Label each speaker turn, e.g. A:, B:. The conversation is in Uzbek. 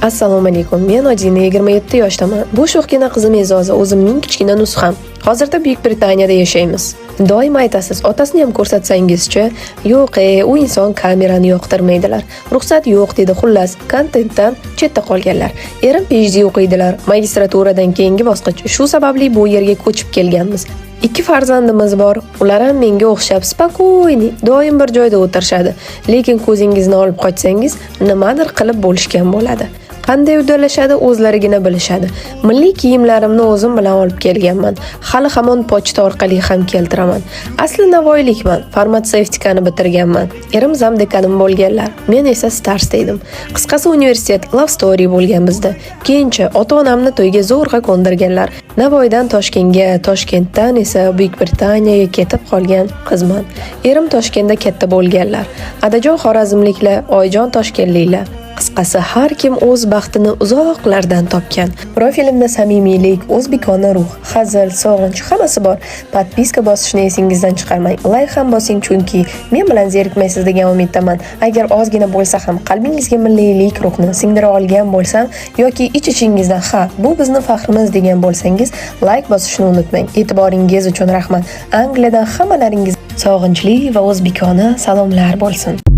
A: Assalomu alaykum. Men Odina, 27 yoshdaman. Bu sho'xgina qizim E'zoza, o'zimning kichkina nusxam. Hozirda Buyuk Britaniyada yashaymiz. Doim aytasiz, otasini ham ko'rsatsangizchi? Yo'q, e, u inson kamerani yoqtirmaydilar. Ruxsat yo'q dedi, xullas, kontentdan chetda qolganlar. Erim PhD o'qiydilar, magistraturadan keyingi bosqich. Shu sababli bu yerga ko'chib kelganmiz. Ikki farzandimiz bor. Ular ham menga o'xshab спокойный, doim bir joyda o'tirishadi. Lekin ko'zingizni olib qochsangiz, nimadir qilib bo'lishgan bo'ladi. Qanday uddalashadi, o'zlarigina bilishadi. Milliy kiyimlarimni o'zim bilan olib kelganman. Hali hamon pochta orqali ham keltiraman. Asli navoiylikman, farmatsevtikani bitirganman. Erim зам dekanim bo'lganlar. Men esa староста edim. Qisqasi, universitet love story bo'lgan bizda. Keyincha ota-onamni to'yga zo'rg'a ko'ndirganlar. Navoiydan Toshkentga, Toshkentdan esa Buyuk Britaniyaga ketib qolgan qizman. Erim Toshkentda katta bo'lganlar. Adajon xorazmliklar, Oyjon toshkentliklar. Qisqasi, har kim o'z baxtini uzoqlardan topgan. Profilimda samimiylik, o'zbekona ruh, hazil, sog'inch, hammasi bor. Подписка bosishni esingizdan chiqarmang. Layk ham bosing, chunki men bilan zerikmaysiz degan umiddaman. Agar ozgina bo'lsa ham qalbingizga milliylik ruhni singdira olgan bo'lsam yoki ich-ichingizdan "Ha, bu bizni faxrimiz" degan bo'lsangiz, layk bosishni unutmang. E'tiboringiz uchun rahmat. Angliyadan hammalaringiz sog'inchli va o'zbekona salomlar bo'lsin.